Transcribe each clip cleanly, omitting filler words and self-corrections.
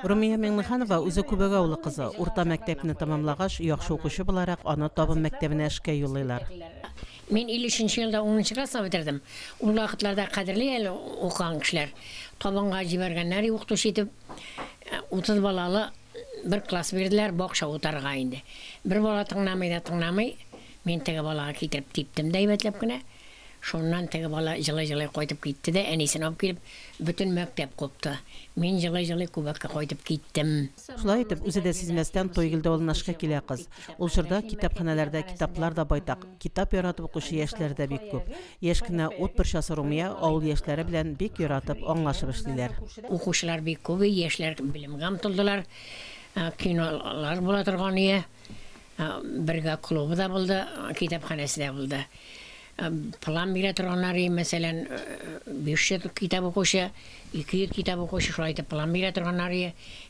Румия Миңнеханова үзе Күбәк авылы кызы. Урта мәктәпне тәмамлагач, яхшы укучы буларак, аны Табын мәктәбенә эшкә юллыйлар. Мин 53 нче елда унынчы классны бетердем. Ул вакытларда кадерле әле укыган кешеләр. Табынга җибәргәннәр укытучы итеп. 30 балалы бер класс бирделәр, бакча утарга инде. Бер бала тыңламый да тыңламый. Мин теге балага китереп типтем дә әйбәтләп кенә. Шуннан теге бала җылый-җылый кайтып китте дә, әнисен алып килеп, бөтен мәктәп купты. Мин җылый-җылый Күбәккә кайтып киттем. Шулай итеп, үзе дә сизмәстән, Тойгелде авылына эшкә килә кыз. Ул чорда китапханәләрдә китаплар да байтак, китап яратып укучы яшьләр дә бик күп. Яшь кенә ут борчасы Румия авыл яшьләре белән бик яратып, аңлашып эшлиләр. Укучылар бик күп, яшьләр белемгә омтылдылар. Кинолар була торган ие. Бергә клубы да булды, китапханәсе дә булды. План бирә торганнар, мәсәлән, 500 китап укучы, 200 китап укучы, шулай итеп план бирә торганнар,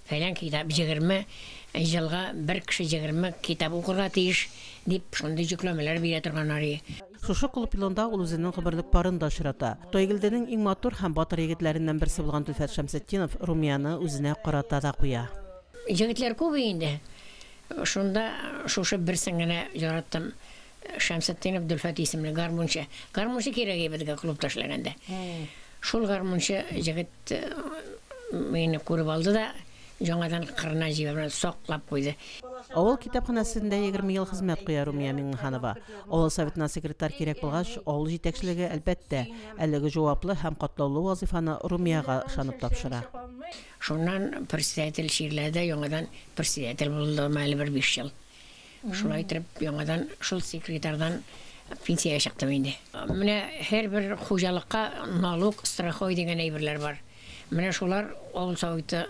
фәлән китап 20 елга бер кеше 20 китап укырга тиеш дип шундый йөкләмәләр бирә торганнар. Шушы клуб юлында ул үзенең гомерлек парын да очрата. Тойгелденең иң матур һәм батыр егетләреннән берсе булган Дөлфәт Шәмсетдинов Румияны үзенә карата да куя. Егетләр күп инде. Шунда шушы берсен генә яраттым. Шәмсетдинов Дөлфәт исемле гармунчы. Гармунчы кирәк иде безгә клубта эшләгәндә. Шул гармунчы егет мине күреп алды да, яңадан кырына җибәрмәде, саклап куйды. Авыл китапханәсендә 20 ел хезмәт куя Румия Миңнеханова. Авыл советына секретарь кирәк булгач, авыл җитәкчелеге, әлбәттә, әлеге җаваплы һәм катлаулы вазыйфаны Румиягә ышанып тапшыра. Шуннан председатель чирләде, яңадан председатель булдым әле бер 5 ел. Шулай итеп, яңадан шул секретардан пенсиягә чыктым инде. Менә һәрбер хуҗалыкка налог, страховой дигән әйберләр бар. Менә шулар авыл советы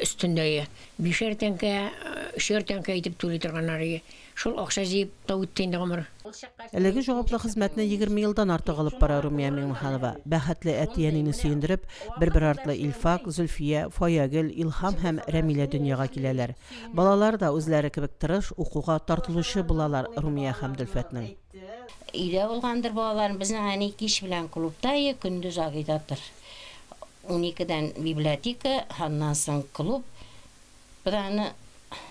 өстендә. Бишәр тәңкә, өчәр тәңкә итеп түли торганнар. Шул акча җыеп та үтте инде гомер. Әлеге җаваплы хезмәтне 20 елдан артык алып бара Румия Миңнеханова. Бәхетле әти-әнине сөендереп, бер-бер артлы Илфак, Зөлфия, Фаягөл, Илһам һәм Рәмилә дөньяга киләләр. Балалар да үзләре кебек тырыш, укуга тартылучы булалар Румия һәм Дөлфәтнең. Өйдә булгандыр балалар, безнең әни кич белән клубта, көндез агитатор. 12-дән библиотека, аннан соң клуб. Без аны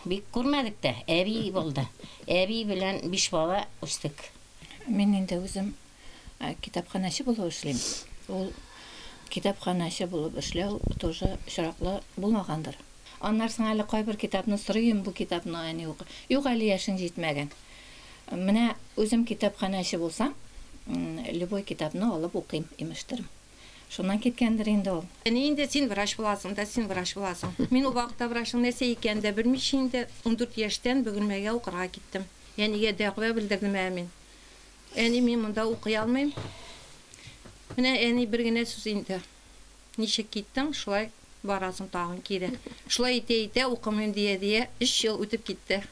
бик күрмәдек тә, әби булды. Әби белән 5 бала үстек. Мин инде үзем китапханәче булып эшлим. Ул китапханәче булып эшләү тоже очраклы булмагандыр. Аннан соң әле кайбер китапны сорыйм, бу китапны әни укы. Юк, әле яшең җитмәгән. Менә үзем китапханәче булсам, любой китапны алып укыйм, имештер. Шуннан киткәндер инде ул. Әни инде син врач буласың да, син врач буласың. Мин ул вакытта врачның нәрсә икәнен дә белмичә инде 14 яшьтән Бөгелмәгә укырга киттем. Әнигә дәгъва белдердем ә мин. Әни, мин монда укый алмыйм. Менә әни бер генә сүз инде. Ничек киттең, шулай барасың тагын кире. Шулай итә-итә укымыйм дия-дия 3 ел үтеп китте.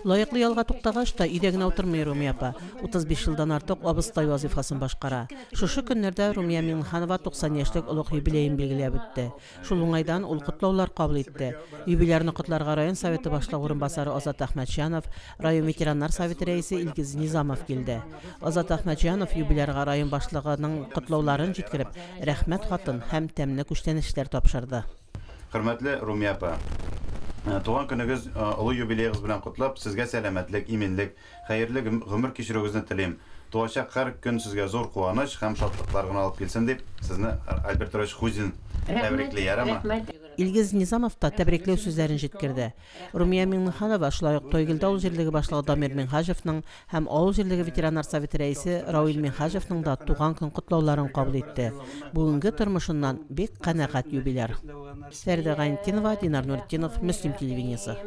Лаеклы ялга туктагач та өйдә генә утырмый Румия апа. 35 елдан артык абыстай вазифасын башкара. Шушы көннәрдә Румия Миңнеханова 90 яшьлек олуг юбилеен билгеләп үтте. Шул уңайдан ул котлаулар кабул итте. Юбилярны котларга район советы башлыгы урынбасары Азат Әхмәтҗанов, район ветераннар советы рәисе Илгиз Низамов килде. Азат Әхмәтҗанов юбилярга район башлыгының котлауларын җиткереп, рәхмәт хатын һәм тәмле күчтәнәчләр тапшырды. Хөрмәтле Румия апа, туган көнегез олы юбилеегыз белән котлап, сезгә сәламәтлек, иминлек, хәерле гомер кичерүегезне телим. Туачак һәр көн сезгә зур куаныч һәм шатлыклар гына алып килсен дип, сезне Альберт Ильич Хузин тәбрикли, ярамы? Илгиз Низамов та тәбрикләү сүзләрен җиткерде. Румия Миңнеханова шулай ук Тойгелде авыл җирлеге башлыгы Дамир Минһаҗевның һәм авыл җирлеге ветераннар советы рәисе Рауил Минһаҗевның да туган көн котлауларын кабул итте. Бүгенге тормышыннан бик канәгать юбиляр. Фәридә Гайнетдинова, Динар Нуретдинов, Мөслим телевидениесе.